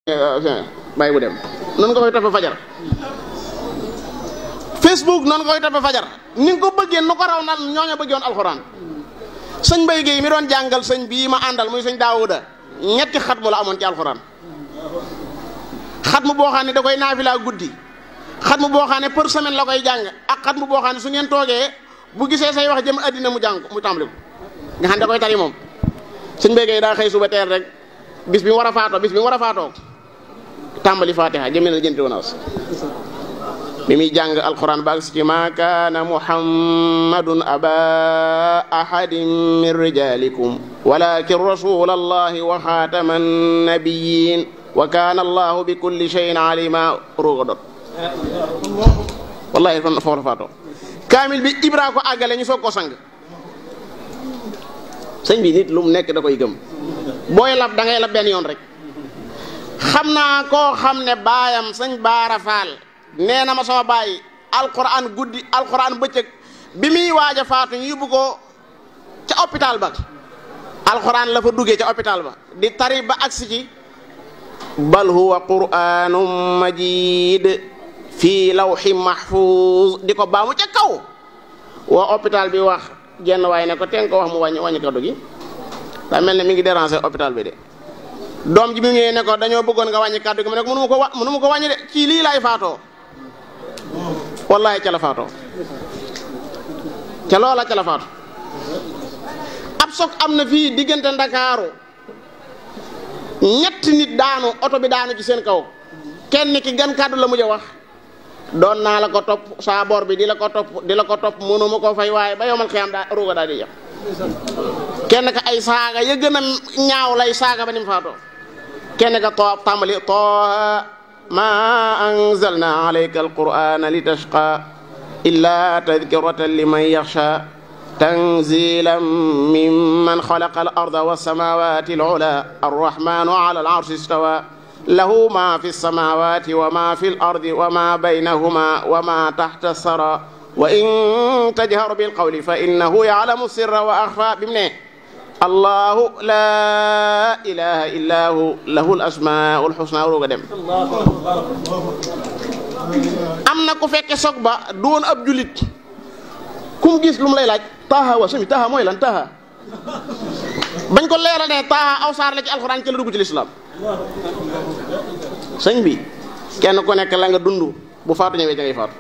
bàyyi bu dem noonu nga koy toppee fajar. Facebook noonu nga koy toppee fajar ni nga ko bëggee nu ko raw na ñooñu bëggee woon alxuraan. sëñ Mbaye Guèye mi doon jàngal sëñ bii ma àndal muy sëñ Daawuda ñetti xatmu la amoon ci alxuraan. xatmu boo xam ne da koy naafila guddi xatmu boo xam ne par semaine la koy jàng ak xatmu boo xam ne su ngeen toogee bu gisee say wax jëm addina mu jàng mu tàmbali ko nga xam ne da koy tari moom. sëñ Mbaye Guèye daa xëy suba teel rek bis bi mu war a faatoo tàmbali fatiha jëmee na jënti wonaas bi muy jàng alquran baag si ci ma kaana muhammadun aba ahadin min rijalikum walakin rasulallahi wa xaatama nabiyin wa kaana allahu bi kulli shay'in alima rugadot wallahi kon foofu la faatoo kaamil bi ibra ko àggale ñu soog koo sang sëñ bi nit lu mu nekk da koy gëm booy lab da ngay lab benn yoon rek. xam naa koo xam ne baayam sëñ Baara Faal nee na ma sama baay alquran guddi alquran bëccëg bi muy waaj a faatu ñu yóbbu ko ca hôpital ba alquran la fa duggee ca hôpital ba di tari ba agsi ci bal huwa qur'anun majid fii lawhin mahfuz di ko baamu ca kaw waa hôpital bi wax genn waaye ne ko teen ko wax mu wàññi kaddu gi daa mel ne mi ngi déranger hôpital bi de doom ji bi ñëwee ne ko dañoo bëggoon nga wàññi kàddu gi mu ne ko mënu ma ko wàññi de ci lii laay faatoo wallaay ca la faatoo ca loola ca la faatoo ab soog am na fii diggante Ndakaaru ñetti nit daanu oto bi daanu ci seen kaw kenn ki gan kàddu la mujj a wax doon naa la ko topp saa bor bi di la ko topp mënu ma koo fay waaye ba yomal xiyam daa ruuga daal di jàpp kenn ka ay saaga ya gën a ñaaw lay saaga ba ni mu faatoo kenn ka tàmbali taaha ma anzalna alayka alqur'ana litashqa illa tadhkiratan liman yakhsha tanzilan mimman khalaqa al-arda was-samawati al-ula ar-rahmanu ala al-arshi istawa lahu ma fi as-samawati wa ma fi al-ardi wa ma baynahuma wa ma tahta as-sara wa in tajhar bil qawli fa innahu ya'lamu sirra wa akhfa bi mu ne allahu la ilaha illa hu lahul asmaul husna rooga dem am na ku fekke soog ba du woon ab julit kum gis lu mu lay laaj taaha wa sami taaha mooy lan taaha bañ ko leeral ne taaha aw saar la ci alxuraan ci la dugg ci lislaam sëñ bi kenn ku nekk la nga dund bu faatu ñëwee ca ngay faatu